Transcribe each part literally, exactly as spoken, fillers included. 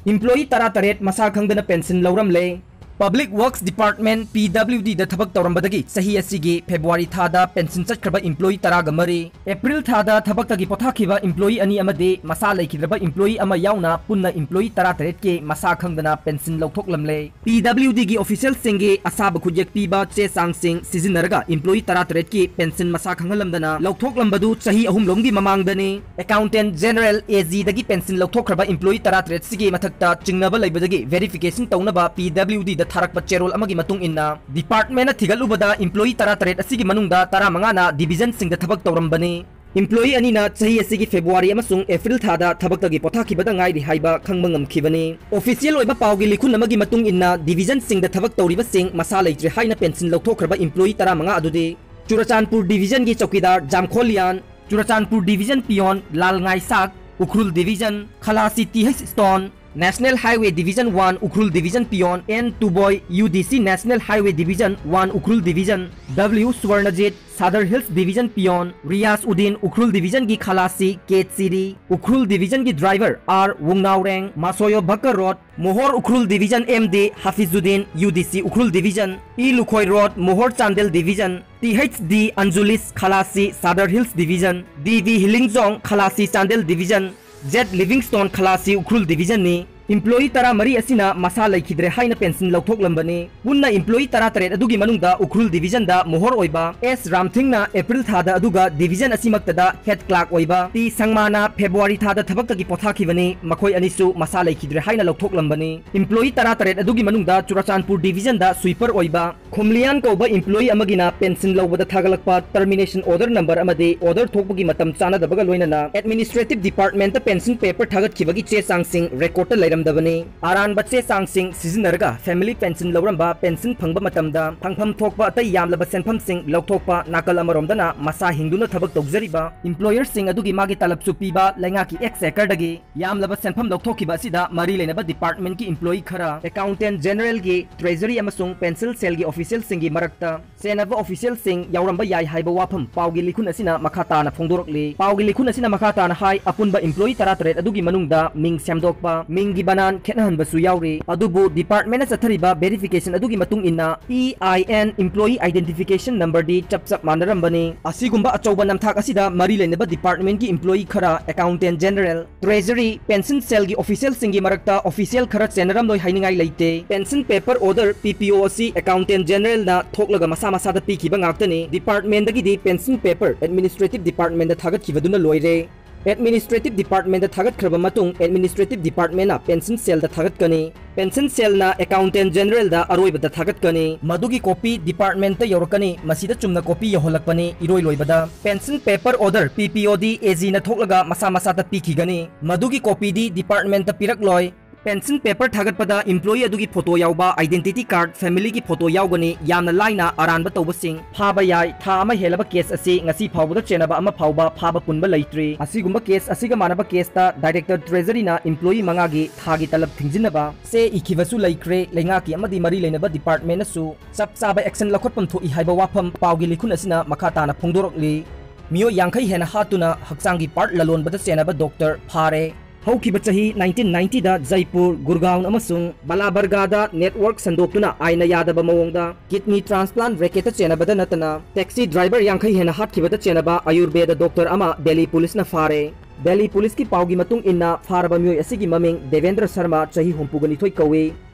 Employee ꯇꯔꯥꯇꯔꯦꯠ ꯃꯁꯥ ꯈꯪꯗꯅ pension ꯂꯧꯔꯝꯂꯦ꯫ Public Works Department, P W D ꯗ ꯊꯕꯛ ꯇꯧꯔꯝꯕꯗꯒꯤ ꯆꯍꯤ ꯑꯁꯤꯒꯤ February ꯊꯥꯗ pension ꯆꯠꯈ꯭ꯔꯕ employee ꯇꯔꯥꯒ ꯃꯔꯤ, April ꯊꯥꯗ ꯊꯕꯛꯇꯒꯤ ꯄꯣꯊꯥꯈꯤꯕ employee ꯑꯅꯤ ꯑꯃꯗꯤ ꯃꯁꯥ ꯂꯩꯈꯤꯗ꯭ꯔꯕ employee ꯑꯃ ꯌꯥꯎꯅ ꯄꯨꯟꯅ employee ꯇꯔꯥꯇꯔꯦꯠꯀꯤ ꯃꯁꯥ ꯈꯪꯗꯅ pension ꯂꯧꯊꯣꯛꯂꯝꯂꯦ꯫ P W D ꯒꯤ official ꯁꯤꯡꯒꯤ ꯑꯁꯥꯕ ꯈꯨꯠꯌꯦꯛ ꯄꯤꯕ ꯆꯦ ꯆꯥꯡꯁꯤꯡ ꯁꯤꯖꯤꯟꯅꯔꯒ employee ꯇꯔꯥꯇꯔꯦꯠꯀꯤ pension ꯃꯁꯥ ꯈꯪꯍꯜꯂꯝꯗꯅ ꯂꯧꯊꯣꯛꯂꯝꯕꯗꯨ ꯆꯍꯤ ꯑꯍꯨꯝꯂꯣꯝꯒꯤ ꯃꯃꯥꯡꯗꯅꯤ꯫ Accountant General, A G ꯗꯒꯤ pension ꯂꯧꯊꯣꯛꯈ꯭ꯔꯕ employee ꯇꯔꯥꯇꯔꯦꯠꯁꯤꯒꯤ ꯃꯊꯛꯇ ꯆꯤꯡꯅꯕ ꯂꯩꯕꯗꯒꯤ verification ꯇꯧꯅꯕ P W D ꯗ ꯊꯥꯔꯛꯄ ꯆꯦꯔꯣꯜ ꯑꯃꯒꯤ ꯃꯇꯨꯡ ꯏꯟꯅ, department ꯅ ꯊꯤꯒꯠꯂꯨꯕꯗ employee ꯇꯔꯥꯇꯔꯦꯠ ꯑꯁꯤꯒꯤ ꯃꯅꯨꯡꯗ ꯇꯔꯥꯃꯉꯥꯅ division ꯁꯤꯡꯗ ꯊꯕꯛ ꯇꯧꯔꯝꯕꯅꯤ꯫ Employee ꯑꯅꯤꯅ ꯆꯍꯤ ꯑꯁꯤꯒꯤ February ꯑꯃꯁꯨꯡ April ꯊꯥꯗ ꯊꯕꯛꯇꯒꯤ ꯄꯣꯊꯥꯈꯤꯕꯗ ꯉꯥꯏꯔꯤ ꯍꯥꯏꯕ ꯈꯪꯕ ꯉꯝꯈꯤꯕꯅꯤ꯫ Official ꯑꯣꯏꯕ ꯄꯥꯎꯒꯤ ꯂꯤꯈꯨꯟ ꯑꯃꯒꯤ ꯃꯇꯨꯡ ꯏꯟꯅ, division ꯁꯤꯡꯗ ꯊꯕꯛ ꯇꯧꯔꯤꯕꯁꯤꯡ ꯃꯁꯥ ꯂꯩꯇ꯭ꯔꯦ ꯍꯥꯏꯅ pension ꯂꯧꯊꯣꯛꯈ꯭ꯔꯕ employee ꯇꯔꯥꯃꯉꯥ ꯑꯗꯨꯗꯤ, ꯆꯨꯔꯆꯥꯟꯄꯨꯔ division ꯒꯤ ꯆꯧꯀꯤꯗꯥꯔ ꯖꯥꯝꯈꯣꯂꯤꯌꯥꯟ, ꯆꯨꯔꯆꯥꯟꯄꯨꯔ division peon ꯂꯥꯜ ꯉꯥꯏꯁꯥꯛ, Ukhrul division, ꯈꯂꯥꯁꯤ T H Stone, National Highway Division one, Ukhrul Division peon N Tuboi, U D C National Highway Division one, Ukhrul Division, W Swarnajit, Sadar Hills Division peon Riyaz Uddin, Ukhrul Division gi Khalasi K Chiri, Ukhrul Division gi driver R Wungnaoreng, Masoyo Bhakar Road, Mohor Ukhrul Division M D Hafizuddin, U D C Ukhrul Division, E Lukhoi Road, Mohor Chandel Division, T H D Anjulis Khalasi Sadar Hills Division, D V Hilingjong Khalasi Chandel Division, Z Livingstone Khalasi Ukhrul Division ꯅꯤ꯫ Employee ꯇꯔꯥꯃꯔꯤ ꯑꯁꯤꯅ ꯃꯁꯥ ꯂꯩꯈꯤꯗ꯭ꯔꯦ ꯍꯥꯏꯅ pension ꯂꯧꯊꯣꯛꯂꯝꯕꯅꯤ꯫ ꯄꯨꯟꯅ employee ꯇꯔꯥꯇꯔꯦꯠ ꯑꯗꯨꯒꯤ ꯃꯅꯨꯡꯗ ꯎꯈ꯭ꯔꯨꯜ division ꯗ ꯃꯣꯍꯣꯔ ꯑꯣꯏꯕ ꯑꯦꯁ ꯔꯥꯝꯊꯤꯡꯅ April ꯊꯥꯗ ꯑꯗꯨꯒ division ꯑꯁꯤꯃꯛꯇꯗ head clerk ꯑꯣꯏꯕ ꯇꯤ ꯁꯪꯃꯥꯅ February ꯊꯥꯗ ꯊꯕꯛꯇꯒꯤ ꯄꯣꯊꯥꯈꯤꯕꯅꯤ꯫ ꯃꯈꯣꯏ ꯑꯅꯤꯁꯨ ꯃꯁꯥ ꯂꯩꯈꯤꯗ꯭ꯔꯦ ꯍꯥꯏꯅ ꯂꯧꯊꯣꯛꯂꯝꯕꯅꯤ꯫ Employee ꯇꯔꯥꯇꯔꯦꯠ ꯑꯗꯨꯒꯤ ꯃꯅꯨꯡꯗ ꯆꯨꯔꯆꯥꯟꯄꯨꯔ division ꯗ sweeper ꯑꯣꯏꯕ ꯈꯨꯝꯂꯤꯌꯥꯟ ꯀꯧꯕ employee ꯑꯃꯒꯤꯅ pension ꯂꯧꯕꯗ ꯊꯥꯒꯠꯂꯛꯄ termination order number ꯑꯃꯗꯤ order ꯊꯣꯛꯄꯒꯤ ꯃꯇꯝ ꯆꯥꯅꯗꯕꯒ ꯂꯣꯏꯅꯅ administrative department ꯇ pension paper ꯊꯥꯒꯠꯈꯤꯕꯒꯤ ꯆꯦ ꯆꯥꯡꯁꯤꯡ record ꯇ ꯂꯩꯔꯝꯗꯕꯅꯤ꯫ ꯑꯔꯥꯟꯕ ꯆꯦ ꯆꯥꯡꯁꯤꯡ ꯁꯤꯖꯤꯟꯅꯔꯒ family pension ꯂꯧꯔꯝꯕ pension ꯐꯪꯕ ꯃꯇꯝꯗ ꯐꯪꯐꯝ ꯊꯣꯛꯄ ꯑꯇꯩ ꯌꯥꯝꯂꯕ ꯁꯦꯟꯐꯝꯁꯤꯡ ꯂꯧꯊꯣꯛꯄ, ꯅꯥꯀꯜ ꯑꯃꯔꯣꯝꯗꯅ ꯃꯁꯥ ꯍꯤꯡꯗꯨꯅ ꯊꯕꯛ ꯇꯧꯖꯔꯤꯕ employer ꯁꯤꯡ ꯑꯗꯨꯒꯤ ꯃꯥꯒꯤ ꯇꯂꯕꯁꯨ ꯄꯤꯕ ꯂꯩꯉꯥꯛꯀꯤ exchequer ꯗꯒꯤ ꯌꯥꯝꯂꯕ ꯁꯦꯟꯐꯝ ꯂꯧꯊꯣꯛꯈꯤꯕ ꯑꯁꯤꯗ ꯃꯔꯤ ꯂꯩꯅꯕ department ꯀꯤ employee ꯈꯔ, Accountant General ꯒꯤ, Treasury ꯑꯃꯁꯨꯡ Pension Cell ꯒꯤ official ꯁꯤꯡꯒꯤ ꯃꯔꯛꯇ ꯆꯦꯟꯅꯕ official ꯁꯤꯡ ꯌꯥꯎꯔꯝꯕ ꯌꯥꯏ ꯍꯥꯏꯕ ꯋꯥꯐꯝ ꯄꯥꯎꯒꯤ ꯂꯤꯈꯨꯟ ꯑꯁꯤꯅ ꯃꯈꯥ ꯇꯥꯅ ꯐꯣꯡꯗꯣꯔꯛꯂꯤ꯫ ꯄꯥꯎꯒꯤ ꯂꯤꯈꯨꯟ ꯑꯁꯤꯅ ꯃꯈꯥ ꯇꯥꯅ ꯍꯥꯏ, ꯑꯄꯨꯟꯕ employee ꯇꯔꯥꯇꯔꯦꯠ ꯑꯗꯨꯒꯤ ꯃꯅꯨꯡꯗ ꯃꯤꯡ ꯁꯦꯝꯗꯣꯛꯄ, ꯃꯤꯡꯒꯤ ꯀꯅꯥꯟ ꯈꯦꯠꯅꯍꯟꯕꯁꯨ ꯌꯥꯎꯔꯤ꯫ ꯑꯗꯨꯕꯨ department ꯅ ꯆꯠꯊꯔꯤꯕ verification ꯑꯗꯨꯒꯤ ꯃꯇꯨꯡ ꯏꯟꯅ E I N, employee identification number ꯗꯤ ꯆꯞ ꯆꯞ ꯃꯥꯟꯅꯔꯝꯕꯅꯤ꯫ ꯑꯁꯤꯒꯨꯝꯕ ꯑꯆꯧꯕ ꯅꯝꯊꯥꯛ ꯑꯁꯤꯗ ꯃꯔꯤ ꯂꯩꯅꯕ department ꯀꯤ employee ꯈꯔ, accountant general, treasury, pension cell ꯒꯤ official ꯁꯤꯡꯒꯤ ꯃꯔꯛꯇ official ꯈꯔ ꯆꯦꯟꯅꯔꯝꯂꯣꯏ ꯍꯥꯏꯅꯤꯡꯉꯥꯏ ꯂꯩꯇꯦ꯫ Pension paper order, P P O, ꯑꯁꯤ accountant general ꯅ ꯊꯣꯛꯂꯒ ꯃꯁꯥ ꯃꯁꯥꯗ ꯄꯤꯈꯤꯕ ꯉꯥꯛꯇꯅꯤ꯫ Department ꯗꯒꯤꯗꯤ pension paper administrative department ꯗ ꯊꯥꯒꯠꯈꯤꯕꯗꯨꯅ ꯂꯣꯏꯔꯦ꯫ Administrative department ꯗ ꯊꯥꯒꯠꯈ꯭ꯔꯕ ꯃꯇꯨꯡ administrative department ꯅ pension cell ꯗ ꯊꯥꯒꯠꯀꯅꯤ꯫ Pension cell ꯅ accountant general ꯗ ꯑꯔꯣꯏꯕꯗ ꯊꯥꯒꯠꯀꯅꯤ꯫ ꯃꯗꯨꯒꯤ copy department ꯇ ꯌꯧꯔꯛꯀꯅꯤ꯫ ꯃꯁꯤꯗ ꯆꯨꯝꯅ copy ꯌꯧꯍꯜꯂꯛꯄꯅꯤ ꯏꯔꯣꯏ ꯂꯣꯏꯕꯗ꯫ Pension paper order, P P O, D A G ꯅ ꯊꯣꯛꯂꯒ ꯃꯁꯥ ꯃꯁꯥꯗ ꯄꯤꯈꯤꯒꯅꯤ꯫ ꯃꯗꯨꯒꯤ copy ꯗꯤ department ꯇ ꯄꯤꯔꯛꯂꯣꯏ꯫ Pension paper ꯊꯥꯒꯠꯄꯗ employee ꯑꯗꯨꯒꯤ photo ꯌꯥꯎꯕ, identity card, family ꯒꯤ photo ꯌꯥꯎꯒꯅꯤ꯫ ꯌꯥꯝꯅ ꯂꯥꯏꯅ ꯑꯔꯥꯟꯕ ꯇꯧꯕꯁꯤꯡ ꯐꯥꯕ ꯌꯥꯏ꯫ ꯊꯥ ꯑꯃ ꯍꯦꯜꯂꯕ case ꯑꯁꯤ ꯉꯁꯤ ꯐꯥꯎꯕꯗ ꯆꯦꯟꯅꯕ ꯑꯃ ꯐꯥꯎꯕ ꯐꯥꯕ ꯄꯨꯟꯕ ꯂꯩꯇ꯭ꯔꯤ꯫ ꯑꯁꯤꯒꯨꯝꯕ case ꯑꯁꯤꯒ ꯃꯥꯟꯅꯕ case ꯇ director treasury ꯅ employee ꯃꯉꯥꯒꯤ ꯊꯥꯒꯤ ꯇꯂꯕ ꯊꯤꯡꯖꯤꯟꯅꯕ ꯆꯦ ꯏꯈꯤꯕꯁꯨ ꯂꯩꯈ꯭ꯔꯦ꯫ ꯂꯩꯉꯥꯛꯀꯤ ꯑꯃꯗꯤ ꯃꯔꯤ ꯂꯩꯅꯕ department ꯅꯁꯨ ꯆꯞ ꯆꯥꯕ action ꯂꯧꯈꯠꯐꯝ ꯊꯣꯛꯏ ꯍꯥꯏꯕ ꯋꯥꯐꯝ ꯄꯥꯎꯒꯤ ꯂꯤꯈꯨꯟ ꯑꯁꯤꯅ ꯃꯈꯥ ꯇꯥꯅ ꯐꯣꯡꯗꯣꯔꯛꯂꯤ꯫ ꯃꯤꯑꯣꯏ ꯌꯥꯡꯈꯩ ꯍꯦꯟꯅ ꯍꯥꯠꯇꯨꯅ ꯍꯛꯆꯥꯡꯒꯤ part ꯂꯂꯣꯟꯕꯗ ꯆꯦꯟꯅꯕ doctor ꯐꯥꯔꯦ꯫ ꯍꯧꯈꯤꯕ ꯆꯍꯤ nineteen ninety ꯗ ꯖꯩꯄꯨꯔ, ꯒꯨꯔꯒꯥꯎꯟ ꯑꯃꯁꯨꯡ ꯕꯂꯥꯕꯔꯒꯥꯗ network ꯁꯟꯗꯣꯛꯇꯨꯅ ꯑꯥꯏꯟꯅ ꯌꯥꯗꯕ ꯃꯑꯣꯡꯗ kidney transplant racket ꯇ ꯆꯦꯟꯅꯕꯗ ꯅꯠꯇꯅ taxi driver ꯌꯥꯡꯈꯩ ꯍꯦꯟꯅ ꯍꯥꯠꯈꯤꯕꯗ ꯆꯦꯟꯅꯕ ꯑꯌꯨꯔꯕꯦꯗ doctor ꯑꯃ ꯗꯦꯜꯂꯤ ꯄꯨꯂꯤꯁꯅ ꯐꯥꯔꯦ꯫ ꯗꯦꯜꯂꯤ ꯄꯨꯂꯤꯁꯀꯤ ꯄꯥꯎꯒꯤ ꯃꯇꯨꯡ ꯏꯟꯅ ꯐꯥꯔꯕ ꯃꯤꯑꯣꯏ ꯑꯁꯤꯒꯤ ꯃꯃꯤꯡ ꯗꯦꯕꯦꯟꯗ꯭ꯔ ꯁꯔꯃ, ꯆꯍꯤ ꯍꯨꯝꯐꯨꯒ ꯅꯤꯊꯣꯏ ꯀꯧꯏ꯫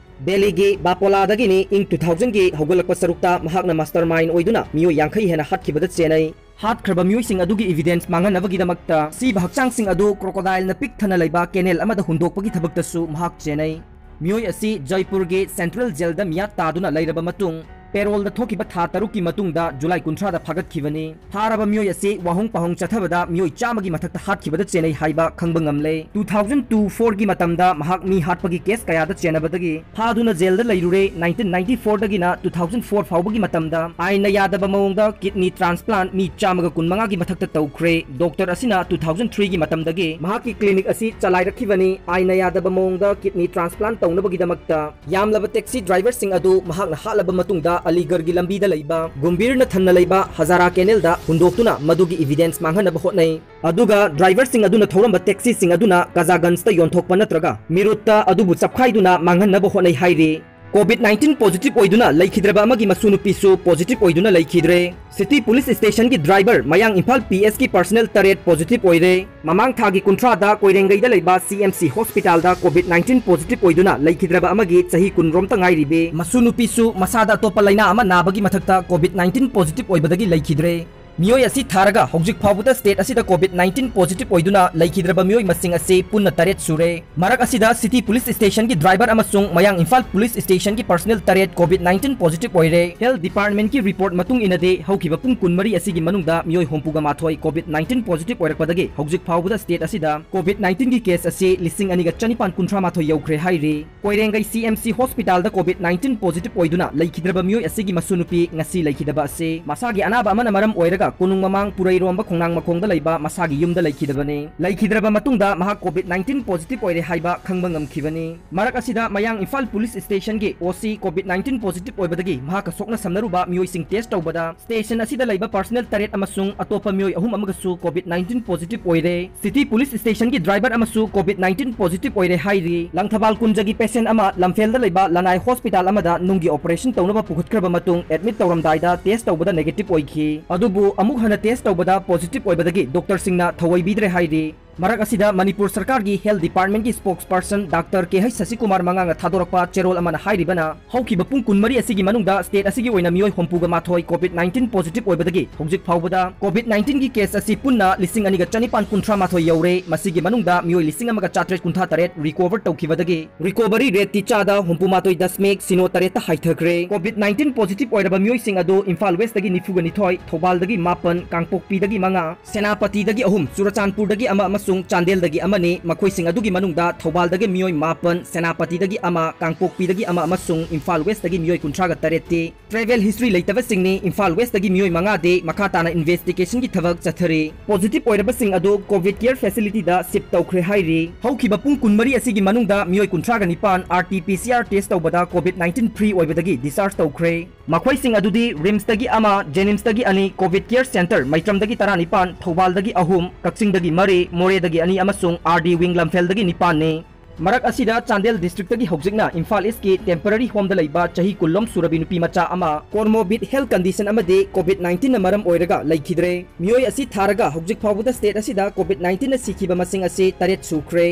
ꯗꯦꯜꯂꯤꯒꯤ ꯕꯥꯄꯣꯂꯥꯗꯒꯤꯅꯤ꯫ ꯏꯪ two thousand ꯒꯤ ꯍꯧꯒꯠꯂꯛꯄ ꯁꯔꯨꯛꯇ ꯃꯍꯥꯛꯅ mastermind ꯑꯣꯏꯗꯨꯅ ꯃꯤꯑꯣꯏ ꯌꯥꯡꯈꯩ ꯍꯦꯟꯅ ꯍꯥꯠꯈꯤꯕꯗ ꯆꯦꯟꯅꯩ꯫ ꯍꯥꯠꯈ꯭ꯔꯕ ꯃꯤꯑꯣꯏꯁꯤꯡ ꯑꯗꯨꯒꯤ evidence ꯃꯥꯡꯍꯟꯅꯕꯒꯤꯗꯃꯛꯇ ꯁꯤꯕ ꯍꯛꯆꯥꯡꯁꯤꯡ ꯑꯗꯨ crocodile ꯅ ꯄꯤꯛ ꯊꯟꯅ ꯂꯩꯕ canal ꯑꯃꯗ ꯍꯨꯟꯗꯣꯛꯄꯒꯤ ꯊꯕꯛꯇꯁꯨ ꯃꯍꯥꯛ ꯆꯦꯟꯅꯩ꯫ ꯃꯤꯑꯣꯏ ꯑꯁꯤ ꯖꯩꯄꯨꯔꯒꯤ central jail ꯗ ꯃꯤꯌꯥꯠ ꯇꯥꯗꯨꯅ ꯂꯩꯔꯕ ꯃꯇꯨꯡ parole ꯗ ꯊꯣꯛꯈꯤꯕ ꯊꯥ ꯇꯔꯨꯛꯀꯤ ꯃꯇꯨꯡꯗ ꯖꯨꯂꯥꯏ ꯀꯨꯟꯊ꯭ꯔꯥꯗ ꯐꯥꯒꯠꯈꯤꯕꯅꯤ꯫ ꯐꯥꯔꯕ ꯃꯤꯑꯣꯏ ꯑꯁꯤ ꯋꯥꯍꯣꯡ ꯄꯥꯍꯣꯡ ꯆꯠꯊꯕꯗ ꯃꯤꯑꯣꯏ ꯆꯥꯝꯃꯒꯤ ꯃꯊꯛꯇ ꯍꯥꯠꯈꯤꯕꯗ ꯆꯦꯟꯅꯩ ꯍꯥꯏꯕ ꯈꯪꯕ ꯉꯝꯂꯦ꯫ Two thousand two four ꯒꯤ ꯃꯇꯝꯗ ꯃꯍꯥꯛ ꯃꯤ ꯍꯥꯠꯄꯒꯤ case ꯀꯌꯥꯗ ꯆꯦꯟꯅꯕꯗꯒꯤ ꯐꯥꯗꯨꯅ jail ꯗ ꯂꯩꯔꯨꯔꯦ꯫ Nineteen ninety four ꯗꯒꯤꯅ two thousand four ꯐꯥꯎꯕꯒꯤ ꯃꯇꯝꯗ ꯑꯥꯏꯟꯅ ꯌꯥꯗꯕ ꯃꯑꯣꯡꯗ kidney transplant ꯃꯤ ꯆꯥꯝꯃꯒ ꯀꯨꯟꯃꯉꯥꯒꯤ ꯃꯊꯛꯇ ꯇꯧꯈ꯭ꯔꯦ꯫ Doctor ꯑꯁꯤꯅ two thousand three ꯒꯤ ꯃꯇꯝꯗꯒꯤ ꯃꯍꯥꯛꯀꯤ clinic ꯑꯁꯤ ꯆꯂꯥꯏꯔꯛꯈꯤꯕꯅꯤ꯫ ꯑꯥꯏꯟꯅ ꯌꯥꯗꯕ ꯃꯑꯣꯡꯗ kidney transplant ꯇꯧꯅꯕꯒꯤꯗꯃꯛꯇ ꯌꯥꯝꯂꯕ taxi driver ꯁꯤꯡ ꯑꯗꯨ ꯃꯍꯥꯛꯅ ꯍꯥꯠꯂꯕ ꯃꯇꯨꯡꯗ ꯑꯂꯤꯒꯔꯒꯤ ꯂꯝꯕꯤꯗ ꯂꯩꯕ ꯒꯨꯝꯕꯤꯔꯅ ꯊꯟꯅ ꯂꯩꯕ ꯍꯖꯥꯔꯥ ꯀꯦꯅꯦꯜꯗ ꯍꯨꯟꯗꯣꯛꯇꯨꯅ ꯃꯗꯨꯒꯤ evidence ꯃꯥꯡꯍꯟꯅꯕ ꯍꯣꯠꯅꯩ꯫ ꯑꯗꯨꯒ driverꯁꯤꯡ ꯑꯗꯨꯅ ꯊꯧꯔꯝꯕ taxiꯁꯤꯡ ꯑꯗꯨꯅ ꯀꯥꯖꯥꯒꯟꯖꯇ ꯌꯣꯟꯊꯣꯛꯄ ꯅꯠꯇ꯭ꯔꯒ ꯃꯤꯔꯨꯠꯇ ꯑꯗꯨꯕꯨ ꯆꯞꯈꯥꯏꯗꯨꯅ ꯃꯥꯡꯍꯟꯅꯕ ꯍꯣꯠꯅꯩ ꯍꯥꯏꯔꯤ꯫ COVID nineteen positive ꯑꯣꯏꯗꯨꯅ ꯂꯩꯈꯤꯗ꯭ꯔꯕ ꯑꯃꯒꯤ ꯃꯁꯨ ꯅꯨꯄꯤꯁꯨ positive ꯑꯣꯏꯗꯨꯅ ꯂꯩꯈꯤꯗ꯭ꯔꯦ꯫ City Police Stationꯒꯤ driver ꯃꯌꯥꯡ ꯏꯝꯐꯥꯜ PSꯀꯤ personnel ꯇꯔꯦꯠ positive ꯑꯣꯏꯔꯦ꯫ ꯃꯃꯥꯡ ꯊꯥꯒꯤ ꯀꯨꯟꯊ꯭ꯔꯥꯗ ꯀꯣꯏꯔꯦꯡꯒꯩꯗ ꯂꯩꯕ CMC hospitalꯗ COVID nineteen positive ꯑꯣꯏꯗꯨꯅ ꯂꯩꯈꯤꯗ꯭ꯔꯕ ꯑꯃꯒꯤ ꯆꯍꯤ ꯀꯨꯟꯔꯣꯝꯇ ꯉꯥꯏꯔꯤꯕꯤ ꯃꯁꯨ ꯅꯨꯄꯤꯁꯨ ꯃꯁꯥꯗ ꯑꯇꯣꯞꯄ ꯂꯩꯅꯥ ꯑꯃ ꯅꯥꯕꯒꯤ ꯃꯊꯛꯇ COVID nineteen positive ꯑꯣꯏꯕꯗꯒꯤ ꯂꯩꯈꯤꯗ꯭ꯔꯦ꯫ ꯃꯤꯑꯣꯏ ꯑꯁꯤ ꯊꯥꯔꯒ ꯍꯧꯖꯤꯛ ꯐꯥꯎꯕꯗ state ꯑꯁꯤꯗ COVID nineteen positive ꯑꯣꯏꯗꯨꯅ ꯂꯩꯈꯤꯗ꯭ꯔꯕ ꯃꯤꯑꯣꯏ ꯃꯁꯤꯡ ꯑꯁꯤ ꯄꯨꯟꯅ ꯇꯔꯦꯠ ꯁꯨꯔꯦ꯫ ꯃꯔꯛ ꯑꯁꯤꯗ City Police Stationꯒꯤ driver ꯑꯃꯁꯨꯡ ꯃꯌꯥꯡ ꯏꯝꯐꯥꯜ Police Stationꯒꯤ personnel ꯇꯔꯦꯠ COVID nineteen positive ꯑꯣꯏꯔꯦ꯫ Health Departmentꯀꯤ report ꯃꯇꯨꯡ ꯏꯟꯅꯗꯤ ꯍꯧꯈꯤꯕ ꯄꯨꯡ ꯀꯨꯟꯃꯔꯤ ꯑꯁꯤꯒꯤ ꯃꯅꯨꯡꯗ ꯃꯤꯑꯣꯏ ꯍꯨꯝꯐꯨꯒ ꯃꯥꯊꯣꯏ COVID nineteen positive ꯑꯣꯏꯔꯛꯄꯗꯒꯤ ꯍꯧꯖꯤꯛ ꯐꯥꯎꯕꯗ state ꯑꯁꯤꯗ COVID nineteenꯒꯤ case ꯑꯁꯤ ꯂꯤꯁꯤꯡ ꯑꯅꯤꯒ ꯆꯅꯤꯄꯥꯟ ꯀꯨꯟꯊ꯭ꯔꯥ ꯃꯥꯊꯣꯏ ꯌꯧꯈ꯭ꯔꯦ ꯍꯥꯏꯔꯤ꯫ ꯀꯣꯏꯔꯦꯡꯒꯩ CMC hospitalꯗ COVID nineteen positive ꯑꯣꯏꯗꯨꯅ ꯂꯩꯈꯤꯗ꯭ꯔꯕ ꯃꯤꯑꯣꯏ ꯑꯁꯤꯒꯤ ꯃꯁꯨ ꯅꯨꯄꯤ ꯉꯁꯤ ꯂꯩꯈꯤꯗꯕ ꯑꯁꯤ ꯃꯁꯥꯒꯤ ꯑꯅꯥꯕ ꯑꯃꯅ ꯃꯔꯝ ꯑꯣꯏꯔꯒ ꯀꯣꯅꯨꯡ ꯃꯃꯥꯡ ꯄꯨꯔꯩꯔꯣꯝꯕ ꯈꯣꯡꯅꯥꯡ ꯃꯈꯣꯡꯗ ꯂꯩꯕ ꯃꯁꯥꯒꯤ ꯌꯨꯝꯗ ꯂꯩꯈꯤꯗꯕꯅꯤ꯫ ꯂꯩꯈꯤꯗ꯭ꯔꯕ ꯃꯇꯨꯡꯗ ꯃꯍꯥꯛ COVID nineteen positive ꯑꯣꯏꯔꯦ ꯍꯥꯏꯕ ꯈꯪꯕ ꯉꯝꯈꯤꯕꯅꯤ꯫ ꯃꯔꯛ ꯑꯁꯤꯗ ꯃꯌꯥꯡ Imphal Police Stationꯒꯤ OC COVID nineteen positive ꯑꯣꯏꯕꯗꯒꯤ ꯃꯍꯥꯛꯀ ꯁꯣꯛꯅ ꯁꯝꯅꯔꯨꯕ ꯃꯤꯑꯣꯏꯁꯤꯡ test ꯇꯧꯕꯗ station ꯑꯁꯤꯗ ꯂꯩꯕ personnel ꯇꯔꯦꯠ ꯑꯃꯁꯨꯡ ꯑꯇꯣꯞꯄ ꯃꯤꯑꯣꯏ ꯑꯍꯨꯝ ꯑꯃꯒꯁꯨ COVID nineteen positive ꯑꯣꯏꯔꯦ꯫ City Police Stationꯒꯤ driver ꯑꯃꯁꯨ COVID nineteen positive ꯑꯣꯏꯔꯦ ꯍꯥꯏꯔꯤ꯫ ꯂꯪꯊꯕꯥꯜ ꯀꯨꯟꯖꯒꯤ patient ꯑꯃ ꯂꯝꯐꯦꯜꯗ ꯂꯩꯕ ꯂꯅꯥꯏ hospital ꯑꯃꯗ ꯅꯨꯡꯒꯤ operation ꯇꯧꯅꯕ ꯄꯨꯈꯠꯈ꯭ꯔꯕ ꯃꯇꯨꯡ admit ꯇꯧꯔꯝꯗꯥꯏꯗ test ꯇꯧꯕꯗ negative ꯑꯣꯏꯈꯤ꯫ ꯑꯗꯨꯕꯨ ꯑꯃꯨꯛ ꯍꯟꯅ test ꯇꯧꯕꯗ positive ꯑꯣꯏꯕꯗꯒꯤ doctorꯁꯤꯡꯅ ꯊꯧꯑꯣꯏꯕꯤꯗ꯭ꯔꯦ ꯍꯥꯏꯔꯤ꯫ ꯃꯔꯛ ꯑꯁꯤꯗ ꯃꯅꯤꯄꯨꯔ ꯁꯔꯀꯥꯔꯒꯤ health departmentꯀꯤ spokesperson Doctor K H ꯁꯁꯤꯀꯨꯃꯥꯔ ꯃꯉꯥꯡꯅ ꯊꯥꯗꯣꯔꯛꯄ ꯆꯦꯔꯣꯜ ꯑꯃꯅ ꯍꯥꯏꯔꯤꯕꯅ, ꯍꯧꯈꯤꯕ ꯄꯨꯡ ꯀꯨꯟꯃꯔꯤ ꯑꯁꯤꯒꯤ ꯃꯅꯨꯡꯗ state ꯑꯁꯤꯒꯤ ꯑꯣꯏꯅ ꯃꯤꯑꯣꯏ ꯍꯨꯝꯐꯨꯒ ꯃꯥꯊꯣꯏ COVID nineteen positive ꯑꯣꯏꯕꯗꯒꯤ ꯍꯧꯖꯤꯛ ꯐꯥꯎꯕꯗ COVID nineteenꯒꯤ case ꯑꯁꯤ ꯄꯨꯟꯅ ꯂꯤꯁꯤꯡ ꯑꯅꯤꯒ ꯆꯅꯤꯄꯥꯟ ꯀꯨꯟꯊ꯭ꯔꯥ ꯃꯥꯊꯣꯏ ꯌꯧꯔꯦ꯫ ꯃꯁꯤꯒꯤ ꯃꯅꯨꯡꯗ ꯃꯤꯑꯣꯏ ꯂꯤꯁꯤꯡ ꯑꯃꯒ ꯆꯥꯇ꯭ꯔꯦꯠ ꯀꯨꯟꯊ꯭ꯔꯥ ꯇꯔꯦꯠ recover ꯇꯧꯈꯤꯕꯗꯒꯤ recovery rateꯇꯤ ꯆꯥꯗ ꯍꯨꯝꯐꯨ ꯃꯥꯊꯣꯏ ꯗꯁꯃꯤꯛ ꯁꯤꯅꯣ ꯇꯔꯦꯠꯇ ꯍꯥꯏꯊꯈ꯭ꯔꯦ꯫ COVID nineteen positive ꯑꯣꯏꯔꯕ ꯃꯤꯑꯣꯏꯁꯤꯡ ꯑꯗꯨ ꯏꯝꯐꯥꯜ Westꯇꯒꯤ ꯅꯤꯐꯨꯒ ꯅꯤꯊꯣꯏ, ꯊꯧꯕꯥꯜꯗꯒꯤ ꯃꯥꯄꯟ, ꯀꯥꯡꯄꯣꯛꯄꯤꯗꯒꯤ ꯃꯉꯥ, ꯁꯦꯅꯥꯄꯇꯤꯗꯒꯤ ꯑꯍꯨꯝ, ꯆꯨꯔꯆꯥꯟꯄꯨꯔꯗꯒꯤ ꯑꯃ ꯑꯃꯁꯨꯡ ꯆꯥꯟꯗꯦꯜꯗꯒꯤ ꯑꯃꯅꯤ꯫ ꯃꯈꯣꯏꯁꯤꯡ ꯑꯗꯨꯒꯤ ꯃꯅꯨꯡꯗ ꯊꯧꯕꯥꯜꯗꯒꯤ ꯃꯤꯑꯣꯏ ꯃꯥꯄꯟ, ꯁꯦꯅꯥꯄꯇꯤꯗꯒꯤ ꯑꯃ, ꯀꯥꯡꯄꯣꯛꯄꯤꯗꯒꯤ ꯑꯃ ꯑꯃꯁꯨꯡ ꯏꯝꯐꯥꯜ Westꯇꯒꯤ ꯃꯤꯑꯣꯏ ꯀꯨꯟꯊ꯭ꯔꯥꯒ ꯇꯔꯦꯠꯇꯤ travel history ꯂꯩꯇꯕꯁꯤꯡꯅꯤ꯫ ꯏꯝꯐꯥꯜ Westꯇꯒꯤ ꯃꯤꯑꯣꯏ ꯃꯉꯥꯗꯤ ꯃꯈꯥ ꯇꯥꯅ investigationꯒꯤ ꯊꯕꯛ ꯆꯠꯊꯔꯤ꯫ Positive ꯑꯣꯏꯔꯕꯁꯤꯡ ꯑꯗꯨ COVID care facilityꯗ shift ꯇꯧꯈ꯭ꯔꯦ ꯍꯥꯏꯔꯤ꯫ ꯍꯧꯈꯤꯕ ꯄꯨꯡ ꯀꯨꯟꯃꯔꯤ ꯑꯁꯤꯒꯤ ꯃꯅꯨꯡꯗ ꯃꯤꯑꯣꯏ ꯀꯨꯟꯊ꯭ꯔꯥꯒ ꯅꯤꯄꯥꯟ RT-PCR test ꯇꯧꯕꯗ COVID nineteen free ꯑꯣꯏꯕꯗꯒꯤ discharge ꯇꯧꯈ꯭ꯔꯦ꯫ ꯃꯈꯣꯏꯁꯤꯡ ꯑꯗꯨꯗꯤ ꯔꯤꯝꯁꯇꯒꯤ ꯑꯃ, ꯖꯦꯅꯤꯝꯁꯇꯒꯤ ꯑꯅꯤ, ꯀꯣꯚꯤꯗ ꯀꯦꯌꯔ ꯁꯦꯟꯇꯔ ꯃꯩꯇ꯭ꯔꯝꯗꯒꯤ ꯇꯔꯥꯅꯤꯄꯥꯟ, ꯊꯧꯕꯥꯜꯗꯒꯤ ꯑꯍꯨꯝ, ꯀꯛꯆꯤꯡꯗꯒꯤ ꯃꯔꯤ, ꯃꯣꯔꯦꯗꯒꯤ ꯑꯅꯤ ꯑꯃꯁꯨꯡ ꯑꯥꯔ ꯗꯤ ꯋꯤꯡ ꯂꯝꯐꯦꯜꯗꯒꯤ ꯅꯤꯄꯥꯟꯅꯤ꯫ ꯃꯔꯛ ꯑꯁꯤꯗ ꯆꯥꯟꯗꯦꯜ ꯗꯤꯁꯇ꯭ꯔꯤꯛꯇꯒꯤ ꯍꯧꯖꯤꯛꯅ ꯏꯝꯐꯥꯜ ꯏꯁꯀꯤ ꯇꯦꯝꯄꯔꯔꯤ ꯍꯣꯝꯗ ꯂꯩꯕ ꯆꯍꯤ ꯀꯨꯟꯂꯣꯝ ꯁꯨꯔꯕꯤ ꯅꯨꯄꯤ ꯃꯆꯥ ꯑꯃ ꯀꯣꯔꯃꯣꯕꯤꯠ ꯍꯦꯜꯊ ꯀꯟꯗꯤꯁꯟ ꯑꯃꯗꯤ ꯀꯣꯚꯤꯗ ꯅꯥꯏꯟꯇꯤꯟꯅ ꯃꯔꯝ ꯑꯣꯏꯔꯒ ꯂꯩꯈꯤꯗ꯭ꯔꯦ꯫ ꯃꯤꯑꯣꯏ ꯑꯁꯤ ꯊꯥꯔꯒ ꯍꯧꯖꯤꯛ ꯐꯥꯎꯕꯗ ꯁ꯭ꯇꯦꯠ ꯑꯁꯤꯗ ꯀꯣꯚꯤꯗ ꯅꯥꯏꯟꯇꯤꯟꯅ ꯁꯤꯈꯤꯕ ꯃꯁꯤꯡ ꯑꯁꯤ ꯇꯔꯦꯠ ꯁꯨꯈ꯭ꯔꯦ꯫